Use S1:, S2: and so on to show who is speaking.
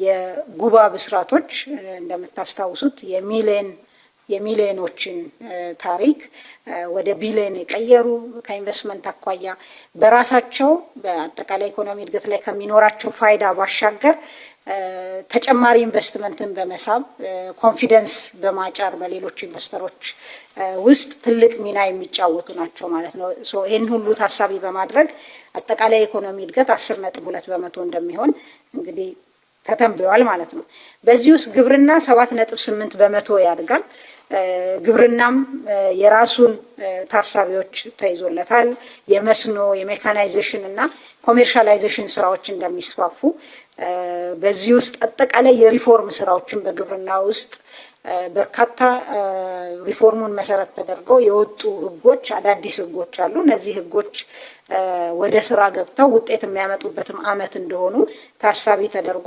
S1: የጉባ ብስራቶች እንደምታስታውሱት የሚሊዮኖችን ታሪክ ወደ ቢሊዮን የቀየሩ፣ ከኢንቨስትመንት አኳያ በራሳቸው በአጠቃላይ ኢኮኖሚ እድገት ላይ ከሚኖራቸው ፋይዳ ባሻገር ተጨማሪ ኢንቨስትመንትን በመሳብ፣ confidence በማጫር በሌሎች ኢንቨስተሮች ውስጥ ትልቅ ሚና የሚጫወቱ ናቸው ማለት ነው። ይህን ሁሉ ታሳቢ በማድረግ አጠቃላይ ኢኮኖሚ እድገት 10.2% እንደሚሆን እንግዲህ ተተንብዮአል ማለት ነው። በዚህ ውስጥ ግብርና 7.8% ያድጋል። ግብርናም የራሱን ታሳቢዎች ተይዞለታል። የመስኖ፣ የሜካናይዜሽን እና commercialization ስራዎች እንደሚስፋፉ፣ በዚህ ውስጥ አጠቃላይ የሪፎርም ስራዎችን በግብርና ውስጥ በርካታ ሪፎርሙን መሰረት ተደርገው የወጡ ህጎች፣ አዳዲስ ህጎች አሉ። እነዚህ ህጎች ወደ ስራ ገብተው ውጤት የሚያመጡበትም አመት እንደሆኑ ታሳቢ ተደርጎ